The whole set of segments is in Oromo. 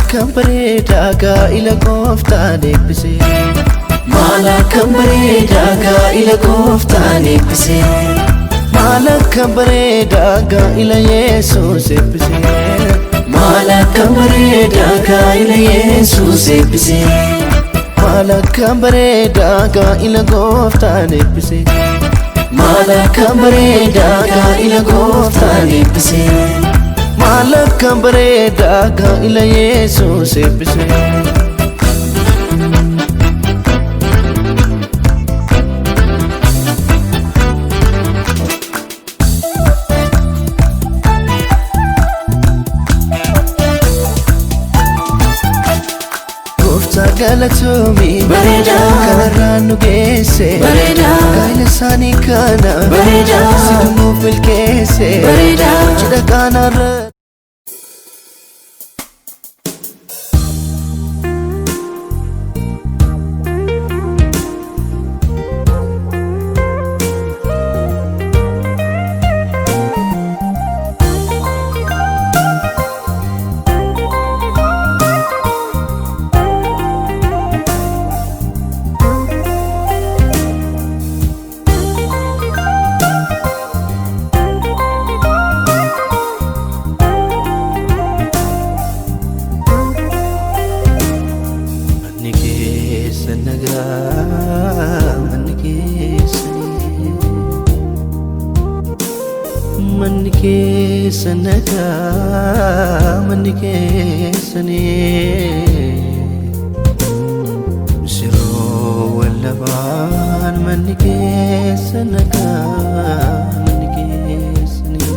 akkam bareedaa gaa'ila gooftaan eebbise. Maal akkam bareedaa gaa'ila gooftaan eebbise. Maal akkam bareedaa gaa'ila Yesuus eebbise. Maal akkam bareedaa gaa'ila Yesuus eebbise. Maal akkam bareedaa gaa'ila gooftaan eebbise. Maal akkam bareedaa gaa'ila gooftaan eebbise. Maal akkam bareedaa gaa'ila Yesuus eebbise. Gooftaa galatoomii Bareedaa. Kanarraan nu geesse. Bareedaa. Gaa'ila isaanii kana Bareedaa. Situ nuuf milkeesse. Bareedaa. Cidha kanarra. Manni keessa nagaa, manni keessanii. Manni keessa nagaa, manni keessanii. Misirroowwan lamaan manni keessa nagaa, manni keessanii.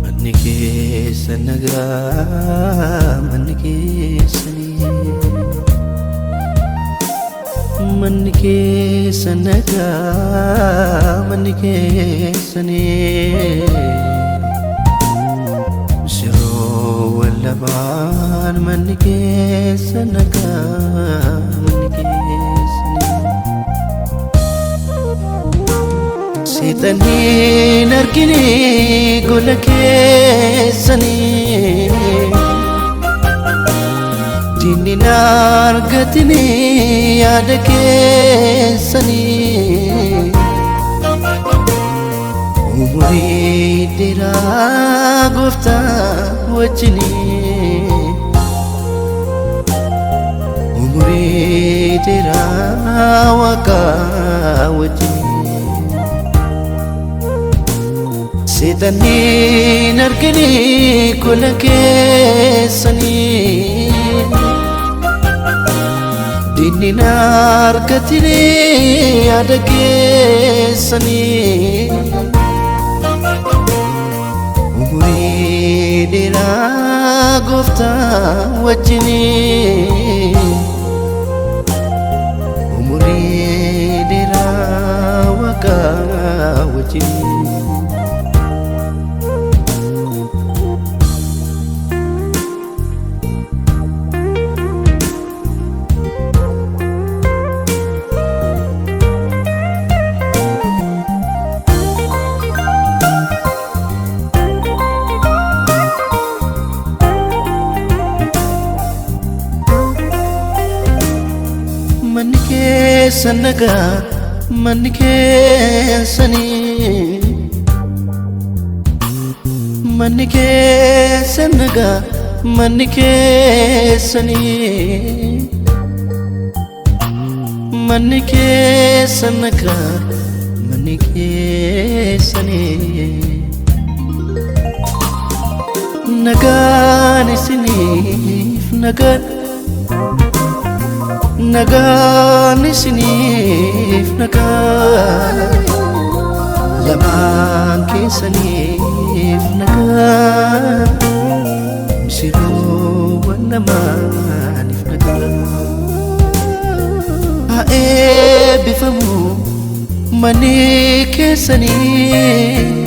Manni keessa nagaa, manni keessanii. Manni keessa nagaa, manni keessanii. Misirroowwan lamaan manni keessa nagaa, manni keessanii. Seexanni hin argine gola keessanii. Diinni hin argatine yaada keessanii. Umurii dheeraa gooftaa wajjinii. Umurii dheeraa waaqaa wajjinii. Seexanni hin argine gola keessanii. Diinni hin argatine yaada keessanii. Umurii dheeraa gooftaa wajjinii. Umurii dheeraa waaqaa wajjinii. Manni keessa nagaa, manni keessanii. Manni keessa nagaa, manni keessanii. Manni keessa nagaa, manni keessanii. Nagaan isiniif nagaan. Nagaan isiniif nagaan. Lamaan keessaniif nagaan. Misirroowwan lamaaniif nagaan. Haa eebbifamu manni keessanii.